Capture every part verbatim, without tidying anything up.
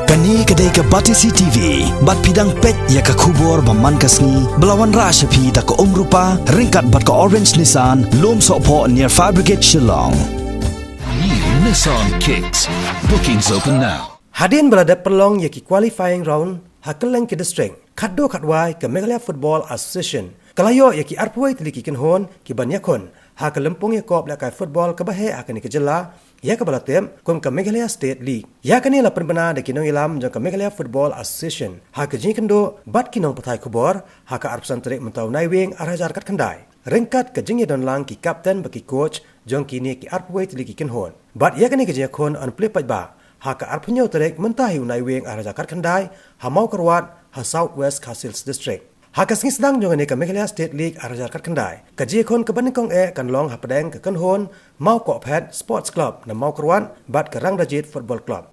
Kane ka dei ka Batesi T V, bad phi dang peit ïa ka khubor ba man ka sngi, ba la wanrah sha phi da ka Umrupa, ryngkat bad ka Orange Nissan, Lumsohphoh near Fire Brigade Shillong. New Nissan Kicks. Bookings open now. Hadien ba la dep pynlong ïa ki qualifying round ha kylleng ki district, khatduh khatwai ka Meghalaya Football Association ka la ïoh ïa ki arphew wei tylli ki kynhun ki ban ïakhun ha ka lympung ïakop lehkai football kaba heh ha kane ka jylla, ïa kaba la tip kum ka Meghalaya State League. Ïa kane la pynbna da ki nongïalam jong ka Meghalaya Football Association ha ka jingïakynduh bad ki nongpathai khubor ha ka arphew san tarik mynta u Naiwieng ar hajar khatkhyndai, ryngkat ka jingïadonlang ki captain bad ki coach jong kine ki arphew wei tylli ki kynhun. Bad ïa kane ka jingïakhun yn plie paidbah ha ka arphew hynñiew tarik mynta hi u Naiwieng ar hajar khatkhyndai ha Mawkyrwat ha South West Khasi Hills District. Ha ka sngi sdang jong kane ka Meghalaya State League ar hajar khatkhyndai, ka jingïakhun kaba nyngkong eh kan long hapdeng ka kynhun Mawkohphet Sports Club na Mawkyrwat bad ka Rangrajit Football Club.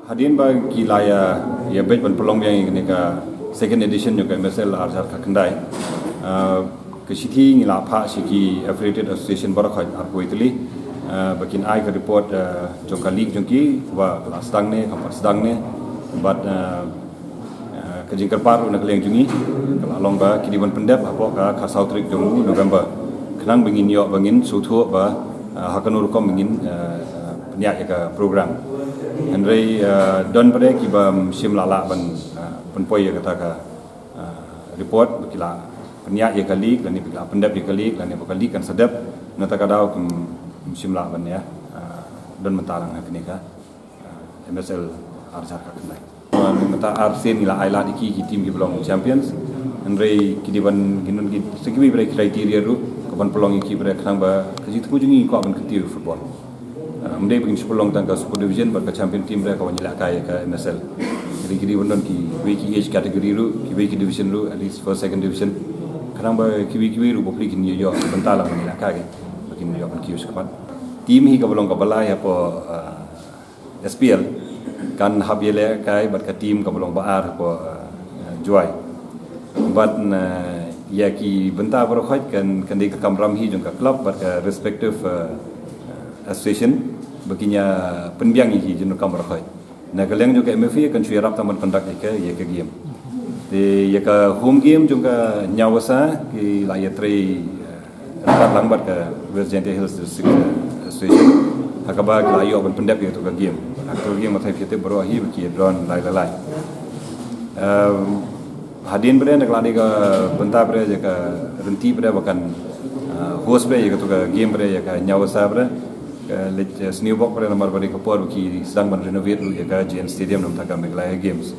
Hadien ba ki la ïa, ïa beit ban pynlong biang ïa kane ka second edition jong ka M S L ar hajar khatkhyndai. Ah, ka shithi ngi la phah sha ki affiliated association baroh khoit arphew wei tylli. Ah, ba kin ai ka report, ah, jong ka league jong ki, ba la sdang ne, kam pat sdang ne. Bad, ah, ah, ka jingkyrpad ruh na ka liang jong ngi ka la long ba ki dei ban pyndep hapoh ka khatsaw tarik jong u November. Khnang ba ngin ïoh, ba ngin sngewthuh ba, ah, ha kano rukom ba ngin, ah, ah, pynïaid ïa ka program. Hynrei, ah, don pat de kiba, mm, shym la lah ban, ah, pynpoi ïa kata ka, ah, report, ba ki la pynïaid ïa ka league lane ba ki la pyndep ïa ka league lane ba ka league kan sa dep. Na kata ka daw kim, kim shym lah ban ïa, ah, don mynta lang ha kane ka, ah, M S L ar hajar khatkhyndai. Mynta ar sien ngi la ailad ïa ki, ki team kiba long champions. Hynrei ki dei ban, ki don ki, sa kiwei pat de ki criteria ruh ka ban pynlong ïa ki pat de, khnang ba ka jingthmu jong ngi, ngi kwah ban kyntiew football. Ah, ym dei ba ngin shu pynlong tang ka super division bad ka champion team pat de ka wan ïalehkai ïa ka M S L. Hynrei ki dei ban don kiwei ki age category ruh, kiwei ki division ruh, at least first, second division. Khnang ba kiwei kiwei ruh ba phi kin ïoh, ïoh bynta lang ban ïalehkai, ba kin ïoh ban kiew shakhmat. Team hi kaba long kaba lai hapoh, ah, S P L kan hap ïalehkai bad ka team kaba long ba ar hapoh, ah, Jowai. Bad na ïa ki bynta baroh khoit kan, kan dei ka kamram hi jong ka club bad ka respective, ah, association ba kin ïa pynbiang ïa ki jingdonkam baroh khoit. Na ka liang jong ka M F A kan shu ïarap tang ban conduct ïa ka, ïa ka game. Te ïa ka home game jong ka Hynñiewbasa ki la ïatrei, eh, ryngkat lang bad ka West Jaintia Hills District, eh, Association. Ha kaba ki la ïoh ban pyndep ïa katu ka game. Ha katu ka game, ma tharai phi tip baroh hi ba ki don lai lai lai. Ehm, hadien pat de na ka la dei ka bynta pat de ïa ka Ryntih pat de ba kan, eh, host pat de ïa katu ka game pat de ïa ka Hynñiewbasa pat de. Ka leit, eh, sniewbok pat de namar ba dei ka por ba ki sdang ban renovate ruh ïa ka J N Stadium na ka bynta ka Meghalaya Games.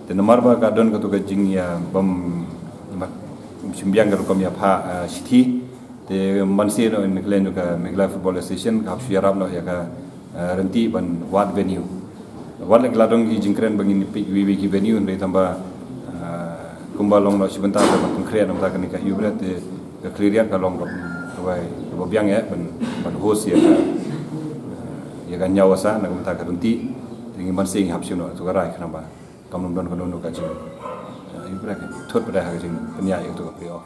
Te namar ba ka don katu ka jingïa bym, bym shim biang ka rukom ïa phah, eh, shithi. Te mynta sien na ka liang jong ka Meghalaya Football Association ka hap shu ïarap noh ïa ka, eh, Ryntih ban wad venue. Wat la ki la don ki jingkren ba ngin peit kiwei kiwei ki venue, hynrei tang ba, eh, kumba long noh shi bynta ka ba pynkhreh na ka bynta kane ka ïew pat de, te ka Khliehriat ka long ka, kaba, kaba biang eh ban, ban host ïa ka, eh, ïa ka Hynñiewbasa na ka bynta ka Ryntih. Te ngi mynta sien ngi hap shim noh katu ka rai khnang ba kam don kano kano ka jing, eh, ïew pat de ka thut pat de ha ka jingpynïaid ïa katu ka playoff.